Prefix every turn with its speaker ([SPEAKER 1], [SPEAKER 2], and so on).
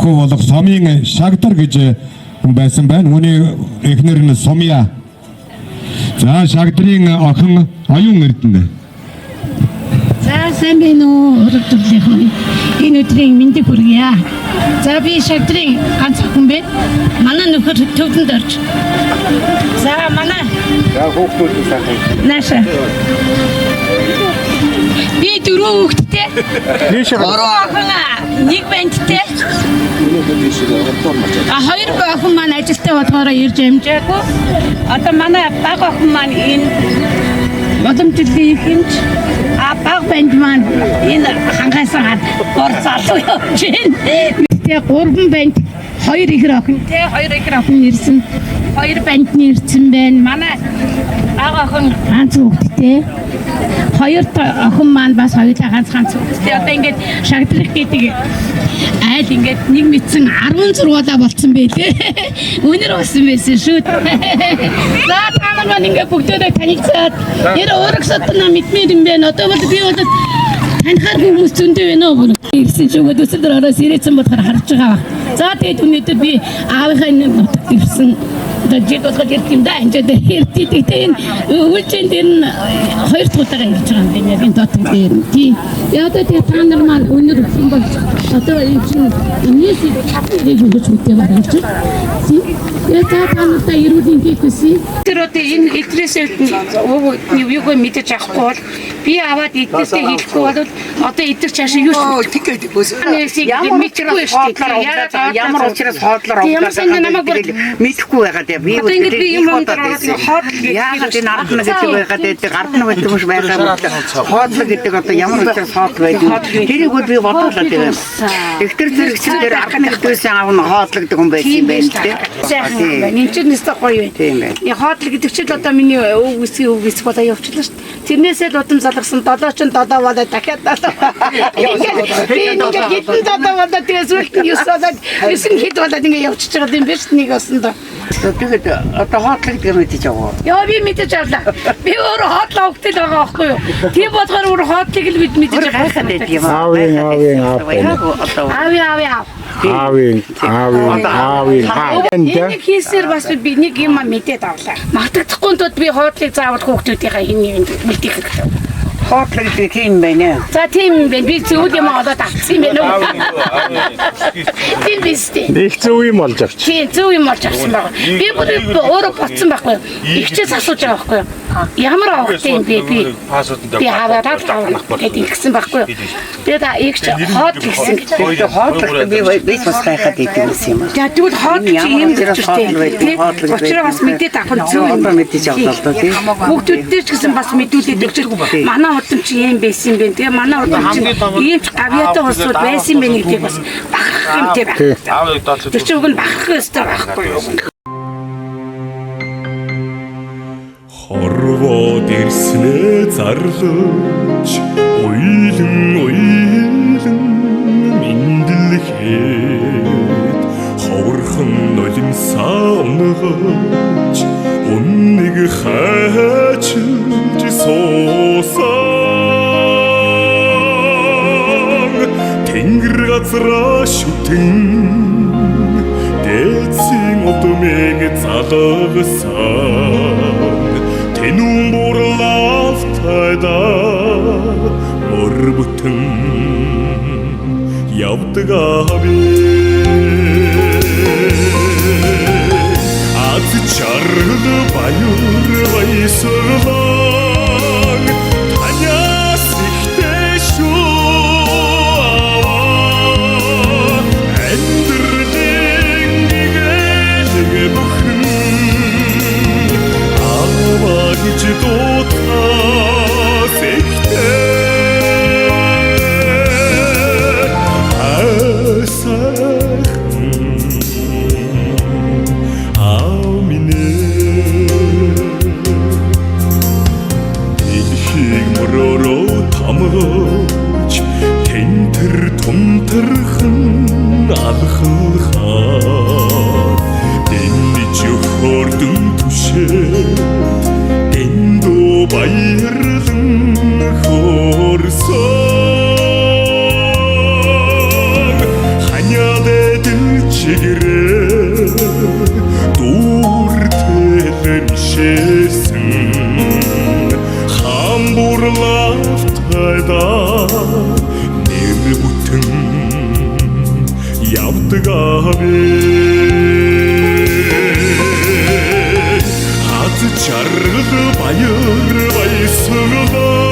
[SPEAKER 1] Нөхөө болох Сомын Шагдар гэж хүн байсан байна. Үүний эхнэр нь Сумья. За Шагдрын охин Оюун Эрдэнэ.
[SPEAKER 2] За сайн байна уу ураг төрлийнхэн. Энэ өдрийн мэндийг хүргье. За би Шагдрын ганц охин байна. Манай нөхөр төвдөнд орж. За манай
[SPEAKER 3] За хүүхдүүд нь сайхан.
[SPEAKER 2] Нааша. Би дөрөв хүүхэдтэй. Гурван охин нэг бандтай. А хоёр охин маань ажилтай болохоор ирж амжаагүй. Одоо манай бага охин маань энэ боломжлын их хэмж а бага банд маань энэ хангайсан гор залуу явж байна. Тэгээ гурван банд хоёр ихэр охин тэ хоёр ихэр охин ирсэн. Хоёр банд нь ирсэн байна. Манай бага охин ганц хүүхэдтэй. Хоёр охин маань бас хоёулаа ганц ганц хүүхэдтэй. Одоо ингээд шагдрах гэдэг айл ингээд нэг мэдсэн 16-аа болцсон байлээ. Өнөр болсон байсан шүү. За та нар маань ингээд бүгдээрээ танилцаад нэр өөрөксөд на мэдмээр юм байна. Одоо бол би бол танихаар хүмүүс зөндөө байна уу бүр. Ирсэн ч өгөөд өсөлдөр ороос ирээдсэн болохоор харж байгаа баг. За тэгээд өнөөдөр би аавынхаа нутагт ирсэн. Одоо жил болгож ирдэг юм да. Энэ дээр ирдэг. Тэгээд энэ үүлжин дээр нь хоёр дахь удаага ирж байгаа юм байна. Яг энэ дотор дээр нь. Тийм. Яг одоо тэгээд та нар маань өнөр өгсөн бол одоо энэ чинь энэс чадныг өгч үтэй баримж. Тийм. Яг за та нартай эрүүл мэндийг хүсье. Тэр одоо энэ эдрээс юуг мэдэж авахгүй бол би аваад эднэртэй хэлэхгүй бол одоо эдгээр чаашаа юу ч
[SPEAKER 4] Тэгээд бөөс.
[SPEAKER 2] Ямар мэдэхгүй шүү дээ.
[SPEAKER 4] Ямар учраас хоодлоор
[SPEAKER 2] Ямар санд намайг бүр
[SPEAKER 4] мэдэхгүй байгаа дээ. Би
[SPEAKER 2] Одоо ингэж би юм юм дээр ороод хоодлол гэдэг
[SPEAKER 4] Яагаад энэ ардна гэдэг байгаа дээ. Гардна гэдэг юм шиг байгаа юм. Хоодлог гэдэг одоо ямар учраас хоодлол байдаг. Тэрийг бол би бодлоо гэдэг юм. Эхтэр зэрэгцэн дээр ардна гэдгээс аав нь хоодлог гэдэг юм байсан юм байна дээ.
[SPEAKER 2] Сайхан юм байна. Энд чинь нэстэ гоё байна.
[SPEAKER 4] Тийм байна.
[SPEAKER 2] Энэ хоодлог гэдэг чинь л одоо миний өв үсгийн өв үсэг болоо явчихлаа шүү дээ. Тэрнээсээ л удам залгасан долоо чинь долоо болоо дахиад долоо. Ингээд би ингээд хитэн долоо болоо тэгээ сүүлд нь 9 болоод 9 хэд болоод ингээд явчихж байгаа юм биш нэг осондоо.
[SPEAKER 4] Тэгээд одоо хоодлог гэдэг юм мэдэж байгаа.
[SPEAKER 2] Яа би мэдэж авлаа. Би өөрөө хоодлоо хөвгтэй л байгаа байхгүй юу? Тийм болохоор өөр хоодлыг л бид мэдэж
[SPEAKER 4] Өөр
[SPEAKER 2] байгаа.
[SPEAKER 4] гайхаад байдаг юм.
[SPEAKER 3] Аавын, аавын, аав.
[SPEAKER 4] Яг одоо
[SPEAKER 2] Аавын аавын аав.
[SPEAKER 3] Аавын, аавын, аавын аав.
[SPEAKER 2] Энийг хийсээр бас би нэг юм мэдээд авлаа. Мартагдахгүй тул би хоодлыг заавал хүүхдүүдийнхээ хин нэгэнд мэдэх хэрэгтэй.
[SPEAKER 4] хоодлог гэдэг тийм байна.
[SPEAKER 2] За тийм юм байна. Би зөвхөн юм олоод авчихсан юм байна уу? Тийм биз дээ.
[SPEAKER 3] Их зөв юм болж авч.
[SPEAKER 2] Тийм зөв юм олж авсан байгаа. Би бүр өөрөө ботсон байхгүй юу? Ихчээс асууж байгаа байхгүй юу? Ямар авахтай юм бэ би? Би хаваад авах гэдэг ихсэн байхгүй юу? Тэгээд ихч хоод гисэн гэж.
[SPEAKER 4] Тэгээд хоодлог би би бас гайхаад байдаг юм.
[SPEAKER 2] За тэгвэл хоод чи ийм
[SPEAKER 4] Ямар
[SPEAKER 2] зөрчтэй
[SPEAKER 4] байдаг,
[SPEAKER 2] тий.
[SPEAKER 4] хоодлог
[SPEAKER 2] Учираа бас мэдээд авах нь зөв юм.
[SPEAKER 4] Одоо мэдээж авлаа л доо тий.
[SPEAKER 2] Хүүхдүүдтэй ч гэсэн бас мэдүүлээд өгч манай удам чи ийм байсан юм бэ. Тэгээ манай удам чи ийм ч гавьяатай улсууд байсан юм байна гэдгийг бас бахархах юм тий байх. Тэр чинь уг нь бахархах ёстой байхгүй юу?
[SPEAKER 5] Хорвоод ирснээ зарлаж уйлан уйлан мэдлэхэд ховорхон нулимсаа унгаж үннийг хайчилж суусан тэнгэр газраа шүтэн дээдсийн удмыг залгасан тэнүүн бурлаалтайда мөр бүтэн явдаг аби аз чаргал баяр баясгалан танаас ихтэй шүү аваа. Амьдралын гэгээлэг бүхэн аваа гэж дуудахаас ихтэй айсайхан аав минь ээ. Дэлхийг мөрөөрөө тамгаж тэнтэр тунтархан алхалхаар дэнэж хөрдөн түшээд дэндүү нутгаа би Аз чаргал баяр баясгалаа.